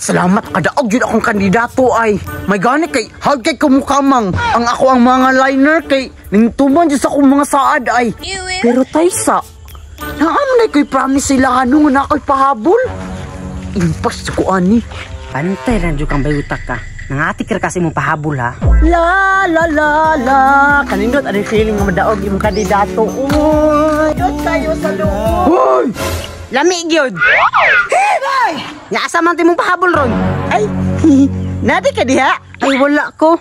Salamat, kadaog yun akong kandidato ay. May gani kay, hag kay kumukamang. Ang ako ang mga liner kay, ningtuman dyan sa akong mga saad ay. Pero Taysa, naam na ko'y promise sila ano nga na ako'y pahabol. Impas ko ani. Pantay ra jud kang bayutak ka. Nangati ka kasi mong pahabol ha. La la la la. Kanindot ano feeling nga madaog imong kandidato. Uy, dot kayo sa loob. Uy! Lami gyud. Nya asa man timong pahabol ron? Ay, nadi ka diha? Ay wala ko.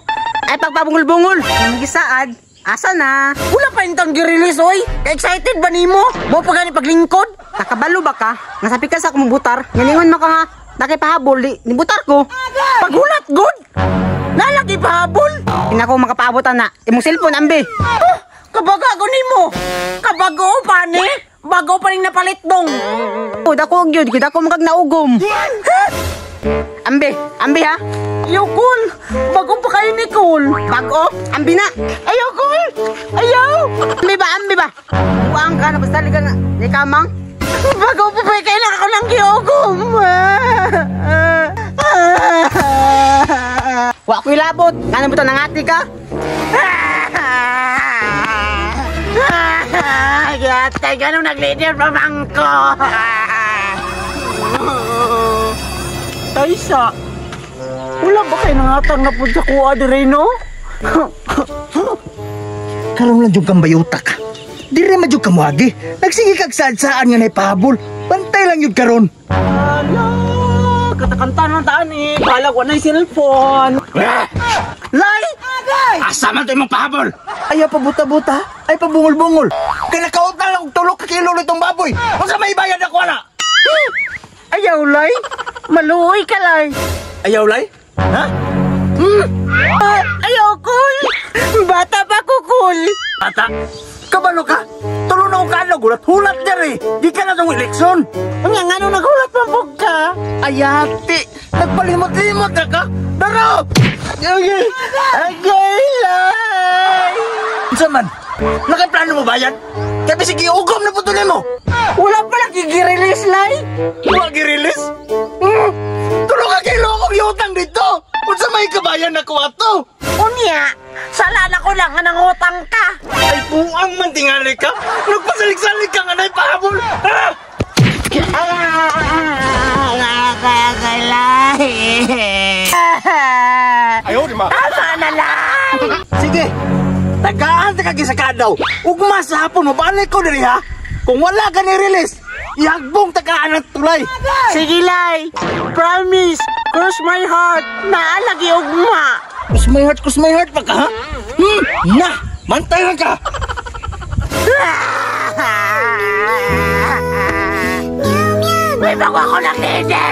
Ay pagpabungol-bungol. Ang gisaad. Asa na? Wala pa intang gi-release oy. Excited ba nimo? Mo pa gani paglingkod? Nakabalo ba ka? Nasapi ka sa akong butar. Nganingon mo ka nga. Daki pahabol di nibutar ko. Paghulat good. Nalagi pahabol. Inako makapaabot na. Imong cellphone ambi. Oh, kabaga ko nimo. Kabago pa ni. Bago pa ning napalit dong. Oh, dako gyud, gyud ako magkag naugom. Ambi, ambi ha. Ayaw cool. Bago pa kayo ni cool. Bago, ambi na. Ayaw cool. Ayaw. Ambi ba, ambi ba? Buang ka na basta liga na. Ni kamang. Bago pa ba kailangan ako ng giugom. Wa ko'y labot. Ngano mo to nangati ka? Yatay, ganun nag-leader pa mangko. Taysa, wala ba kayo nangatang na po sa kuha dire, no? Karon lang jud kang bayuta ka. Dire man jud ka moagi. Nagsige kag saad-saan nga naipahabol. Bantay lang jud karon. Ala, katakanta ng taan eh. Balag, wala yung cellphone. Lay! Asa man to imong pahabol? Ayaw pa buta-buta, ay pa bungol-bungol. Kay nakautang lang og tulo ka kilo nitong baboy. Unsa may bayad ako ana? Ayaw, Lay. Maluoy ka, Lay. Ayaw, Lay? Ha? Hmm. Ayaw, cool. Bata pa ko, cool. Bata? Kabalo ka? Tulo na ko kaadlaw, gulat-hulat diri. Di ka na tong eleksyon. Nga, ngano naghulat man ka? Ayati, nagpalimot-limot na ka. Daro! Okay. Okay, Lay. Unsa man? Nakaplano mo bayad? Kaya bisig giugom na po mo. Wala pa lagi gi-release, Lay. Wala gi-release? Hmm. Tulo ka kilo akong yutang dito. Unsa may kabayan na ko ato? Unya, sala na ko lang nga nangutang ka. Ay, buang man tingali ka. Nagpasalig-salig ka nga naipahabol. Ah! Ayaw, di ma. Tama na lang! Sige, tagaan ta kagi sa kadaw. Ugma sa hapon, mabalik ko diri ha. Kung wala ka ni-release, ihagbong tagaan ang tulay. Sige, Lay. Promise, cross my heart, naalagi ugma. Cross my heart pa ka, ha? Hmm, na, mantay lang ka. May bago ako ng leader!